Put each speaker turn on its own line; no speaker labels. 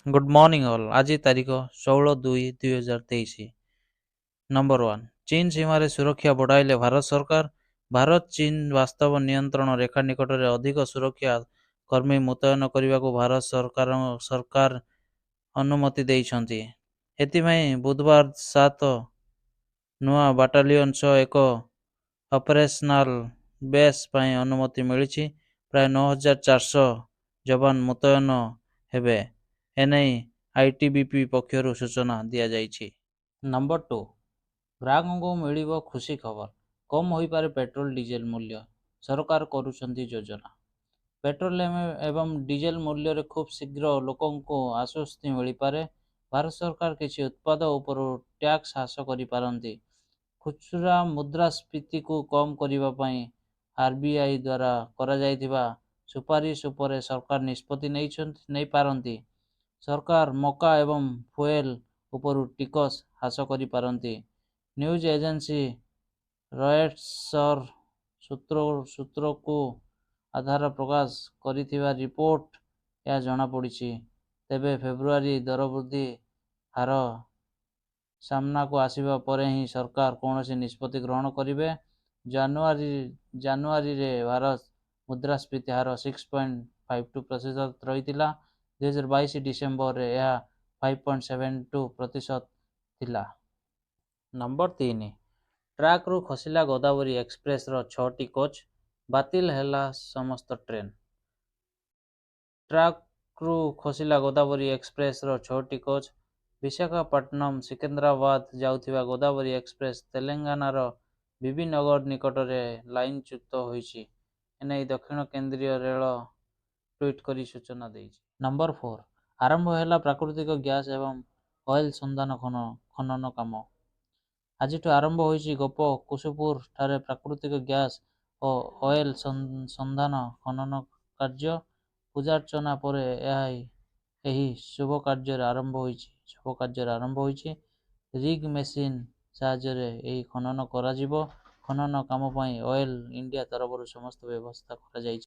Good morning all. ଆଜି ତାରିଖ 16/2/2023। Number 1, ଚୀନ ସୀମାରେ ସୁରକ୍ଷା ବଢ଼ାଇଲେ ଭାରତ ସରକାର। ଭାରତ ଚୀନ ବାସ୍ତବ ନିୟନ୍ତ୍ରଣ ରେଖା ନିକଟରେ ଅଧିକ ସୁରକ୍ଷା କର୍ମୀ ମୁତୟନ କରିବାକୁ ଭାରତ ସରକାର ଅନୁମତି ଦେଇଛନ୍ତି। ଏଥିପାଇଁ ବୁଧବାର ସାତ ନୂଆ ବାଟାଲିୟନ ସହ ଏକ ଅପରେସନାଲ ବେସ୍ ପାଇଁ ଅନୁମତି ମିଳିଛି। ପ୍ରାୟ 9400 ଯବାନ ମୁତୟନ ହେବେ। ଏନେଇ ଆଇଟିବିପି ପକ୍ଷରୁ ସୂଚନା ଦିଆଯାଇଛି। ନମ୍ବର 2, ଗ୍ରାହକଙ୍କୁ ମିଳିବ ଖୁସି ଖବର। କମ୍ ହୋଇପାରେ ପେଟ୍ରୋଲ ଡିଜେଲ ମୂଲ୍ୟ, ସରକାର କରୁଛନ୍ତି ଯୋଜନା। ପେଟ୍ରୋଲ ଏବଂ ଡିଜେଲ ମୂଲ୍ୟରେ ଖୁବ୍ ଶୀଘ୍ର ଲୋକଙ୍କୁ ଆଶ୍ୱସ୍ତି ମିଳିପାରେ। ଭାରତ ସରକାର କିଛି ଉତ୍ପାଦ ଉପରୁ ଟ୍ୟାକ୍ସ ହ୍ରାସ କରିପାରନ୍ତି। ଖୁଚୁରା ମୁଦ୍ରାସ୍ଫୀତିକୁ କମ୍ କରିବା ପାଇଁ ଆରବିଆଇ ଦ୍ୱାରା କରାଯାଇଥିବା ସୁପାରିଶ ଉପରେ ସରକାର ନିଷ୍ପତ୍ତି ନେଇପାରନ୍ତି। ସରକାର ମକା ଏବଂ ଫୁଏଲ ଉପରୁ ଟିକସ ହ୍ରାସ କରିପାରନ୍ତି। ନ୍ୟୁଜ୍ ଏଜେନ୍ସି ରଏଟର୍ସର ସୂତ୍ରକୁ ଆଧାର ପ୍ରକାଶ କରିଥିବା ରିପୋର୍ଟ ଏହା ଜଣାପଡ଼ିଛି। ତେବେ ଫେବୃଆରୀ ଦରବୃଦ୍ଧି ହାର ସାମ୍ନାକୁ ଆସିବା ପରେ ହିଁ ସରକାର କୌଣସି ନିଷ୍ପତ୍ତି ଗ୍ରହଣ କରିବେ। ଜାନୁଆରୀରେ ଭାରତ ମୁଦ୍ରାସ୍ଫୀତି ହାର 6.52% ରହିଥିଲା। 2022 ଡିସେମ୍ବରରେ ଏହା 5.72% ଥିଲା। ନମ୍ବର 3, ଟ୍ରାକ୍ରୁ ଖସିଲା ଗୋଦାବରୀ ଏକ୍ସପ୍ରେସର ଛଅଟି କୋଚ୍, ବାତିଲ ହେଲା ସମସ୍ତ ଟ୍ରେନ୍। ଟ୍ରାକ୍ରୁ ଖସିଲା ଗୋଦାବରୀ ଏକ୍ସପ୍ରେସର ଛଅଟି କୋଚ୍। ବିଶାଖାପଟନମ ସିକନ୍ଦରାବାଦ ଯାଉଥିବା ଗୋଦାବରୀ ଏକ୍ସପ୍ରେସ ତେଲେଙ୍ଗାନାର ବିବିନଗର ନିକଟରେ ଲାଇନଚ୍ୟୁତ ହୋଇଛି। ଏନେଇ ଦକ୍ଷିଣ କେନ୍ଦ୍ରୀୟ ରେଳ ଟ୍ୱିଟ୍ କରି ସୂଚନା ଦେଇଛି। ନମ୍ବର 4, ଆରମ୍ଭ ହେଲା ପ୍ରାକୃତିକ ଗ୍ୟାସ ଏବଂ ଅଏଲ ସନ୍ଧାନ ଖନନ କାମ। ଆଜିଠୁ ଆରମ୍ଭ ହୋଇଛି ଗୋପ କୁସୁପୁର ଠାରେ ପ୍ରାକୃତିକ ଗ୍ୟାସ ଓ ଅଏଲ ସନ୍ଧାନ ଖନନ କାର୍ଯ୍ୟ। ପୂଜାର୍ଚ୍ଚନା ପରେ ଏହି ଶୁଭ କାର୍ଯ୍ୟର ଆରମ୍ଭ ହୋଇଛି। ରିଗ୍ ମେସିନ୍ ସାହାଯ୍ୟରେ ଏହି ଖନନ କରାଯିବ। ଖନନ କାମ ପାଇଁ ଅଏଲ ଇଣ୍ଡିଆ ତରଫରୁ ସମସ୍ତ ବ୍ୟବସ୍ଥା କରାଯାଇଛି।